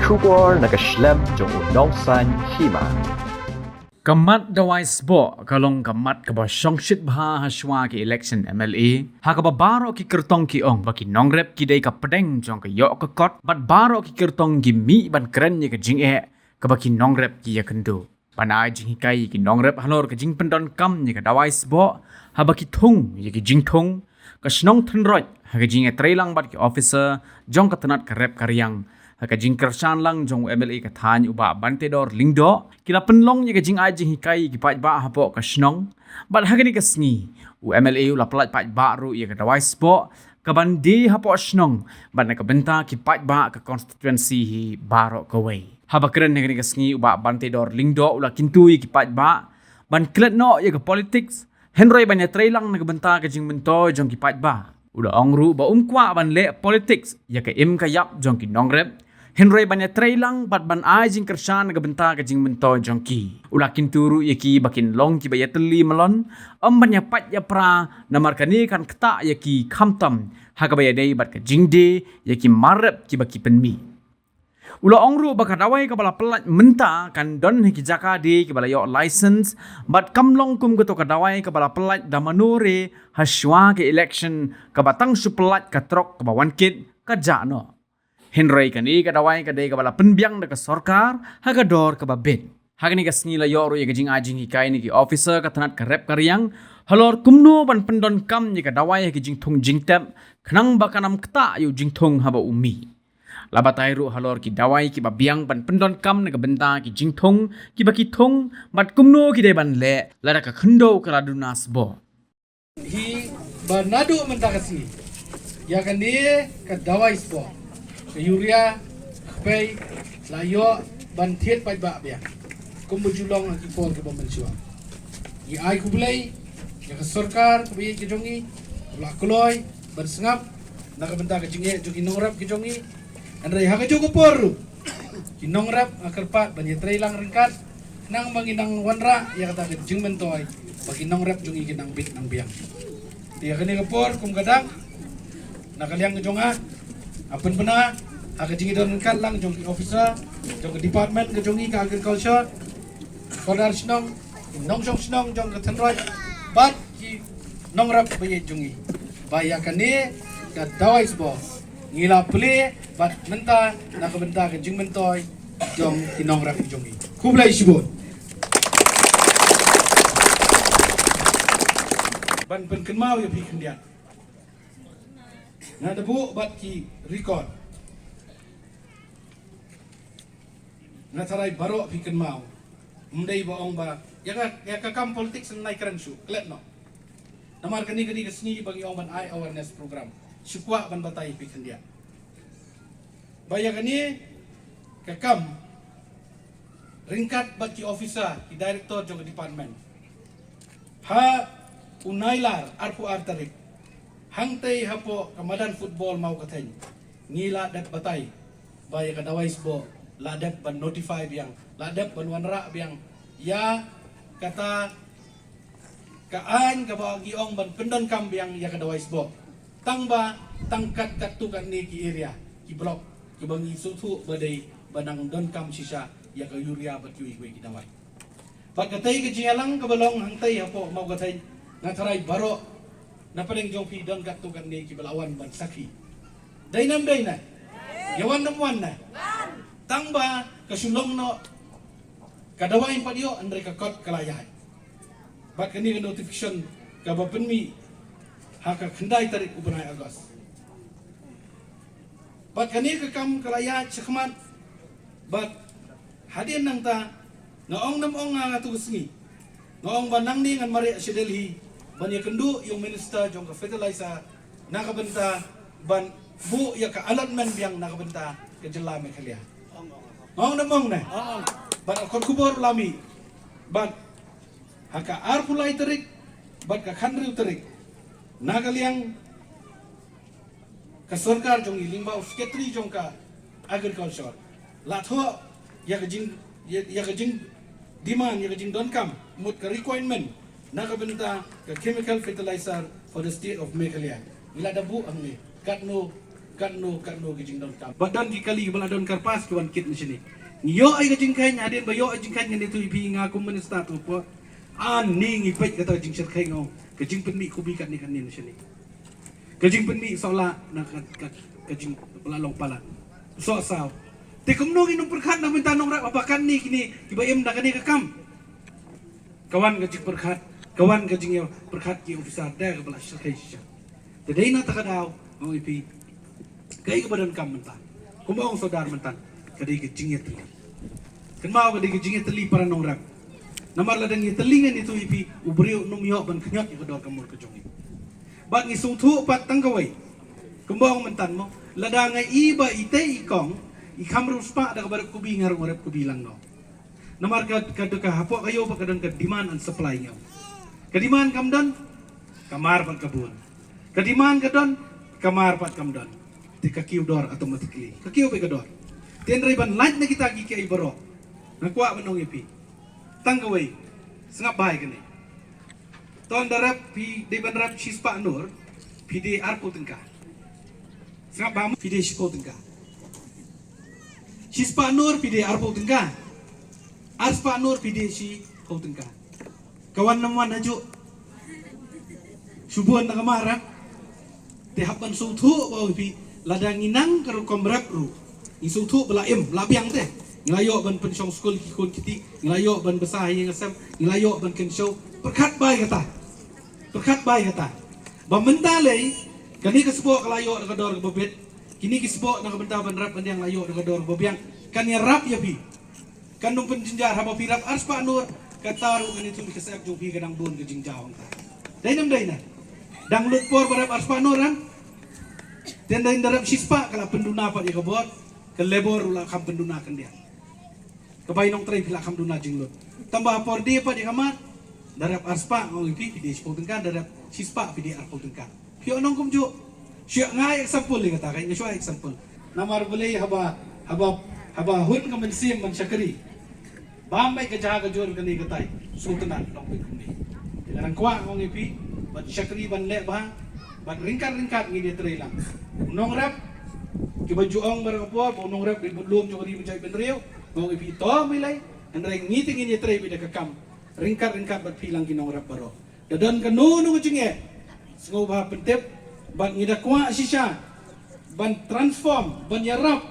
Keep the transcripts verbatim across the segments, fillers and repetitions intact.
Khubor na ka shlem jong u nongsan hima. Ka mat dawai sboh ka long ka mat kaba shongshit bha ha shuwa ki election M L A. Ha kaba baroh ki kyrtong ki ong ba ki nongrep ki dei ka pdeng jong ka ïoh ka kot, bad baroh ki kyrtong ki mih ban kren ïa ka jingeh kaba ki nongrep ki ïakynduh. Ban ai jinghikai ïa ki nongrep halor ka jingpyndonkam ïa ka dawai sboh, haba ki thung ïa ki jingthung, ka shnong Thynroit ha ka jingïatreilang bad ki officer jong ka tnat ka rep ka riang, ha ka jingkyrshan lang jong u M L A ka thaiñ u Bah Bantedor Lyngdoh, ki la pynlong ïa ka jingai jinghikai ïa ki paidbah hapoh ka shnong. Bad ha kane ka sngi u M L A u la pyllait paidbah ruh ïa ka dawai sboh kaban die hapoh shnong, bad na ka bynta ki paidbah ka constituency hi baroh kawei. Haba kren ha kane ka sngi u Bah Bantedor Lyngdoh u la kyntu ïa ki paidbah ban klet noh ïa ka politics, hynrei ban ïatreilang na ka bynta ka jingmyntoi jong ki paidbah. U la ong ruh ba um kwah ban leh politics ïa ka im ka ïap jong ki nongrep, hynrei ban ïatreilang bad ban ai jingkyrshan na ka bynta ka jingmyntoi jong ki. U la kyntu ruh ïa ki ba kin long kiba ïatylli madan, ym ban ïapait ïapra, namar kane kan ktah ïa ki khamtam ha kaba ïadei bad ka jingdie ïa ki mar rep kiba ki pynmih. U la ong ruh ba ka dawai kaba la pyllait mynta kan don ha ki jaka die kiba la ïoh license, bad kam long kum kato ka dawai kaba la pyllait da mano re ha shuwa ka election, kaba tang shu pyllait ka trok kaba wan kit ka jah noh. Hynrei kane ka dawai ka dei kaba la pynbiang da ka sorkar ha ka dor kaba bit. Ha kane ka sngi la ïoh ruh ïa ka jingai jinghikai na ki officer ka tnat ka rep ka riang halor kumno ban pyndonkam ïa ka dawai ha ki jingthung jingtep, khnang ba kan ym ktah ïa u jingthung haba u mih. La batai ruh halor ki dawai kiba biang ban pyndonkam na ka bynta ki jingthung kiba ki thung, bad kumno ki dei ban leh lada ka khyndew ka la duna sboh. Hi ba naduh mynta ka sngi, ïa kane ka dawai sboh, ka urea, kpei, la ïoh ban thied paidbah biang kumba ju long ha ki por kiba mynshuwa. Ngi ai khublei ïa ka sorkar kaba ïeit ka jong ngi, kaba la kloi ban sngap na ka bynta ka jingeh jong ki nongrep ki jong ngi. Hynrei ha kajuh ka por ruh ki nongrep nga kyrpad ban ïatreilang ryngkat, khnang ba ngin nang wanrah ïa kata ka jingmyntoi ba ki nongrep jong ngi kin nang bit nang biang. Te ïa kane ka por kum ka dak, na ka liang ka jong nga, nga pynbna ha ka jingïadon ryngkat lang jong ki officer jong ka department ka jong ngi ka agriculture, sordar shnong, ki nongshong shnong jong ka Thynroit, bad ki nongrep ba ïeit jong ngi, ba ïa kane ka dawai sboh ngi la plie bad mynta na ka bynta ka jingmyntoi jong ki nongrep jong ngi. Khublei shibun. Ban pynkynmaw ïa phi khyndiat, nga da buh bad ki record. Nga tharai baroh phi kynmaw. Ym dei ba ong ba ïa ka, ïa ka kam politics nai kren shuh, klet noh. Namar kane, kane ka sngi ba ngi ong ban ai awareness program, shu kwah ban batai phi khyndiat ba ïa kane ka kam, ryngkat bad ki officer, ki director jong ka department, ha u Nailar arphew ar tarik, hangtei hapoh ka madan football Mawkatheiñ, ngi la dep batai ba ïa ka dawai sboh la dep ban notify biang, la dep ban wanrah biang ïa kata ka aiñ kaba ngi ong ban pyndonkam biang ïa ka dawai sboh. Tang ba tang kat katto katne ki area, ki block, kiba ngi sngewthuh ba dei ba nang donkam shisha ïa ka urea bad kiwei kiwei ki dawai. Bad katei ka jingïalang kaba long hangtei hapoh Mawkatheiñ, nga tharai baroh na pdeng jong phi don katto katne kiba la wan ban sakhi. Dei ne ym dei ne? Ïa wan ne ym wan ne? Tang ba ka shu long noh ka dawai, ym pat ïoh, hynrei ka kot ka la ïaid. Bad kane ka notification kaba pynmih ha ka khyndai tarik u bnai August. Bad kane ka kam ka la ïaid shakhmat. Bad hadien nangta, nga ong ne ym ong nga, nga tu ka sngi, nga ong ba nangne ngan mareh sha Delhi ban ïakynduh ïa u minister jong ka fertilizer na ka bynta ban buh ïa ka allotment biang na ka bynta ka jylla Meghalaya. Nga ong ne ym ong ne? Bad ka kot khubor la mih. Bad ha ka arphew lai tarik bad ka khathynriew tarik, na ka liang ka sorkar jong ngi lyngba u secretary jong ka agriculture la thoh ïa ka jing, ïa, ïa ka jingdemand, ïa ka jingdonkam, mut ka requirement na ka bynta ka chemical fertilizer for the state of Meghalaya. Ngi la da buh hangne katno Katno katno ki jingdonkam. Ba don ki kali ba la don kyrpad ki wan kit na shane. Ngi ïoh ai ka jingkheiñ, hadien ba ïoh ai jingkheiñ ngan ïathuh ïa phi, nga kum minister to por. Ani ngi peit kata ka jingshyrkhei, nga ong, ka jingpynmih kubi katne katne na shane. Ka jingpynmih sohlah na ka, ka, ka jing ba la long palat. Soh saw. Te kumno ngin ym pyrkhat na ka bynta nongrep haba katne kine kiba im da kane ka kam? Ka wan ka jingpyrkhat, ka wan ka jingïapyrkhat ki officer da kaba la shyrkhei shisha. Te dei na kata ka daw, nga ong ïa phi, kaei kaba donkam mynta? Kumba ong Sordar mynta, ka dei ka jingïatylli. Kynmaw, ka dei ka jingïatylli para nongrep. Namar lada ngi ïatylli ngan ïathuh ïa phi, u briew un ym ïoh ban khñiot ïa ka dor ka mur ka jong ngi. Bad ngi sngewthuh pat tang kawei. Kumba ong mynta mo, lada nga i ba itei i kong i kham riewspah da kaba rep kubi, nga ruh nga rep kubi lang noh. Namar ka, ka, ka hapoh ka ïew pat ka don ka demand and supply, ngi ong. Ka demand kam don, ka mar pat ka bun. Ka demand ka don, ka mar pat kam don. Te ka kiew dor automatically. Ka kiew beit ka dor. Te hynrei ban lait na kita ki kiei baroh, nga kwah ban ong ïa phi tang kawei, sngap bha ïa kane. To lada rep phi dei ban rep shispah nur, phi die arphew tyngka. Sngap bha mo, phi die shiphew tyngka. Shispah nur phi die arphew tyngka. Arspah nur phi die shiphew tyngka. Ka wan ne ym wan hajuh? Shu bun na ka mar, eh? Te hap ban sngewthuh ba, ong ïa phi, lada ngi nang ka rukom rep ruh, ngi sngewthuh ba la im, la biang te. Ngi la ïoh ban pynshong skul ki khun kti, ngi la ïoh ban bsa ha ïing ha sem, ngi la ïoh ban kynshew. Pyrkhat bha ïa kata. Pyrkhat bha ïa kata. Ba mynta lei, kane ka sboh ka la ïoh da ka dor kaba bit. Kine ki sboh na ka bynta ban rep ban biang la ïoh da ka dor kaba biang. Kan ïarap ïa phi. Kan ym pynjynjar. Haba phi rep arspah nur, kata ruh ngan ïathuh ïa ka sep jong phi ka dang bun ka jingjaw hangta. Dei ne ym dei ne? Dang lut por ba rep arspah nur, eh? Te lada rep shispah ka la pynduna pat ïa ka bor, ka labour ruh la kham pynduna khyndiat. Ka bai nongtrei phi la kham duna jinglut. Tang ba ha por die pat ïa ka mat, da rep arspah, nga ong ïa phi, phi die shiphew tyngka, da rep shispah phi die arphew tyngka. Phi ïoh nong kumjuh. Shu ïa nga example ïa kata, ka nga shu ïa example. Namar balei? Haba, haba, haba hun ka mynsiem ban shakri, bam beit ka jaka jur kane katai, sngewtynnat nong beit kumne. Te nga dang kwah, nga ong ïa phi, ban shakri, ban leh bha, ban ryngkat ryngkat ngin ïatrei lang. U nongrep, kiba ju ong baroh ka por ba u nongrep dei budlum jong ka ri ba jaitbynriew, nga ong ïa phi, to mih lei. Hynrei ngi te ngin ïatrei beit da ka kam ryngkat ryngkat bad phi lang ki nongrep baroh. Da don kano kano ka jingeh, sngewbha pyntip. Bad ngi da kwah shisha ban transform, ban ïarap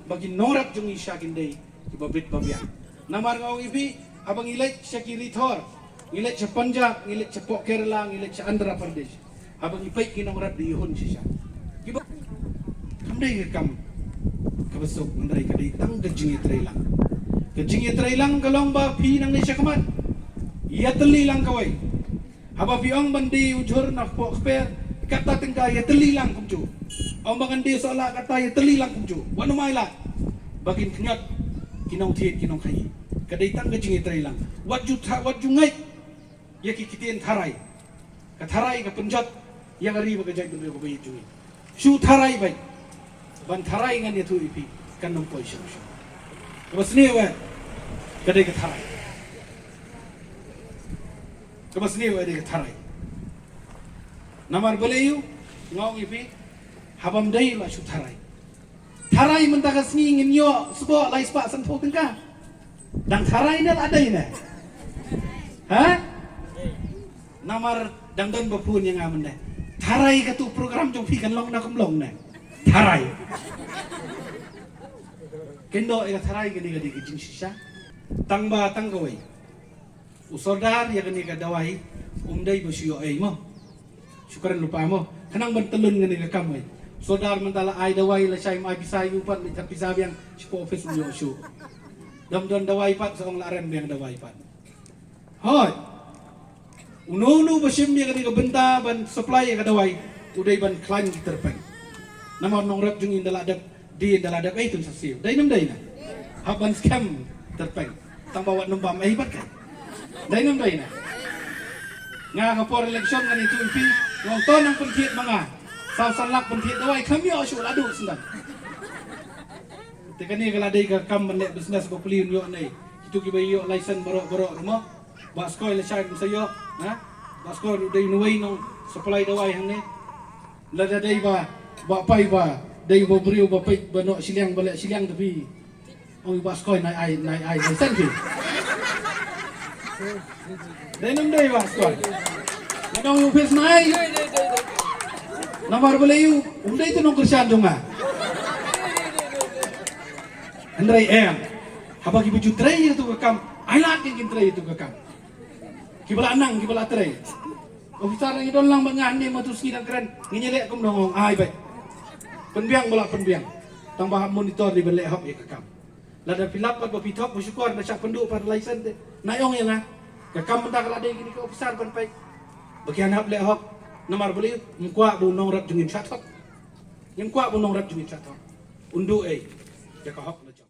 ba ki nongrep jong ngi shisha kin dei kiba bit ba biang. Namar nga ong ïa phi, haba ngi leit sha ki ri thor, ngi leit sha Punjab, ngi leit shapoh Kerala, ngi leit sha Andhra Pradesh, haba ngi peit ki nongrep da ihun shisha. Kiba, kam dei ka kam kaba suk, hynrei ka dei tang ka jingïatreilang. Ka jingïatreilang ka long ba phi nangne shakhmat, ïatylli lang kawei. Haba phi ong ban die u jhur na poh kper, kata tyngka ïatylli lang kumjuh. Ong ba ngan die sohlah, kata ïatylli lang kumjuh. Wat nym ailad ba kin khñiot ki nongthied ki nongkhaïi. Ka dei tang ka jingïatreilang. Wat ju tha-, wat ju ngeit ïa ki ktien tharai. Ka tharai ka pynjot ïa ka ri bad ka jaitbynriew kaba ïeit jong ngi. Shu tharai beit. Ban tharai ngan ïathuh ïa phi, kan nym poi shuh shuh. Kaba sniew eh, ka dei ka tharai. Kaba sniew eh dei ka tharai. Namar balei? Nga ong ïa phi, haba ym dei la shu tharai. Tharai mynta ka sngi ngin ïoh sboh lai spah sanphew tyngka. Dang tharai ne la dei ne? Ha? Namar dang don ba phone ïa nga mynne. Tharai, katu program jong phi kan long ne kam long ne? Tharai. Kyndoh ïa ka tharai, kane ka dei ka jingshisha. Tang ba tang kawei, u Sordar ïa kane ka dawai um dei ba shu ïoh ei mo. Shu kren lypa mo. Khnang ban tyllun kane ka kam ei. Sordar mynta la ai dawai, lashai ym ai pisa ïa u pat, leit thep pisa biang shapoh office, um ïoh shuh. Dam don dawai pat, sa ong la rem biang dawai pat. Hooid. Uno uno ba shim ïa kane ka bynta ban supply ïa ka dawai, u dei ban khlaiñ ki tyrpeng. Namar nongrep jong ngi ynda la dep die, ynda la dep ei, tun sa siew. Dei ne ym dei ne? Hap ban skhem tyrpeng. Tang ba wat nym bam ei pat ka. Dei ne ym dei ne? Nga ka por election ngan ïathuh ïa phi, nga ong to nang pynthied ma nga saw san lak pynthied dawai, kham ïoh shuh, la duh sendang. Te kane ka la dei ka kam ban leh business, ba pli un ïoh ne. Kitu kiba ïoh license baroh baroh ruh mo. Bah Skoi lashai um sa ïoh, ha? Bah Skoi ruh dei uwei u nong supply dawai hangne. Lada dei ba, Bah Pai ba, Dei ba briew ba peit ba noh shiliang ba leh shiliang te phi. Ong ïa u Bah Skoi nai ai nai ai nai send phi. Dei nam dei Bah Skoi. Nga dang ong ïa u phi snai. Namar balei u um dei te nongkyrshan jong nga. Hynrei em. Haba ki ba ju trei ïa tu ka kam. Ai lad kin kin trei ïa tu ka kam. Ki ba la nang ki ba la trei. Officer ngi don lang ba nga ne ma tu sngi dang kren. Ngi leh kum dang ong ai bai. Pynbiang ba la pynbiang. Tang ba hap monitor dei ban leh hok ïa ka kam. Lada phi lap pat ba phi thok ba shukor na shah pynduh pat license te. Na ong ïa nga. Ka kam mynta ka la dei kini ka officer ban peit. Ba ki hap leh hok. Namar balei ym kwah ba u nongrep jong ngi shah thok. Ym kwah ba u nongrep jong ngi shah thok. Un duh ei. Ïa ka hok la jong.